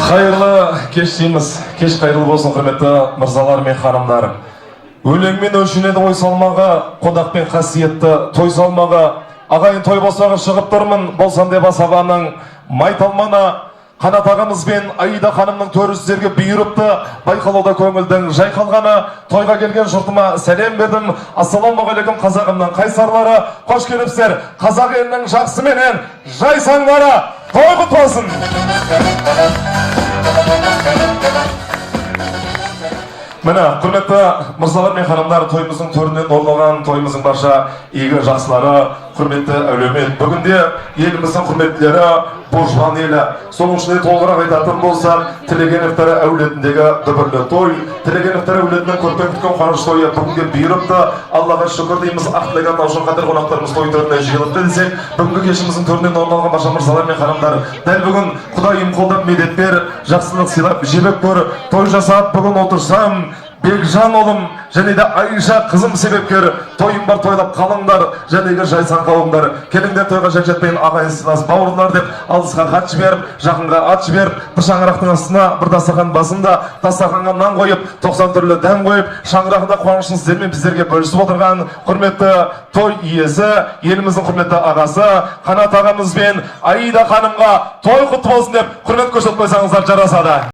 Қайырлы кеш дейміз. Кеш қайырлы болсын, құрметті мырзалар мен ханымдар. Өлеңмен өлшенеді ой салмағы, қонақпен қасиетті той салмағы. Ағайын, той босаға шығып тұрмын, болсам деп асабаның майталманы. Қанат ағамыз бен Аида ханымның төрі сіздерге бұйырыпты, байқалауда көңілдің жайқалғаны. Тойға келген жұртыма сәлем бердім. Ассалаумағалейкум, қазағымның қайсарлары, қош келіпсіздер, қазақ елінің жақсы менен жайсаңдары, той құтты болсын! Міне, құрметті мырзалар мен ханымдар, тойымыздың төрінен орын алған тойымыздың барша игі жақсылары, құрметті әлеумет, бүгінде еліміздің құрметтілері, Божбан елі, соның ішінде толығырақ айтатын болсақ, Тілегеновтар әулетіндегі дүбірлі той, Тілегеновтар әулетінің көптен күткен қуаныш тойы бүгінге бұйырыпты. Аллаға шүкір дейміз, ақ тілеген таушын қадір қонақтарымыз той төріне жиылыпты десек, бүгінгі кешіміздің төрінен орын алған барша мырзалар мен ханымдар, дәл бүгін Құдайым қолдап медет бер, жақсылық сыйлап жебеп көр, той жасап бүгін отырсам, Бекжан ұлым және де Айша қызым себепкер. Тойым бар, тойлап қалыңдар, және де жайсаң қауымдар, келіңдер тойға жекжатпен ағайын, сыйлас бауырлар деп алысқа хат жіберіп, жақынға ат жіберіп, бір шаңырақтың астына, бір дастархан басында дастарханға нан қойып, 90 түрлі дәм қойып, шаңырағында қуанышын сіздермен біздерге бөлісіп отырған құрметті той иесі, еліміздің құрметті ағасы Қанат ағамыз бен Аида ханымға той құтты болсын деп құрмет көрсетіп қойсаңыздар жарасады.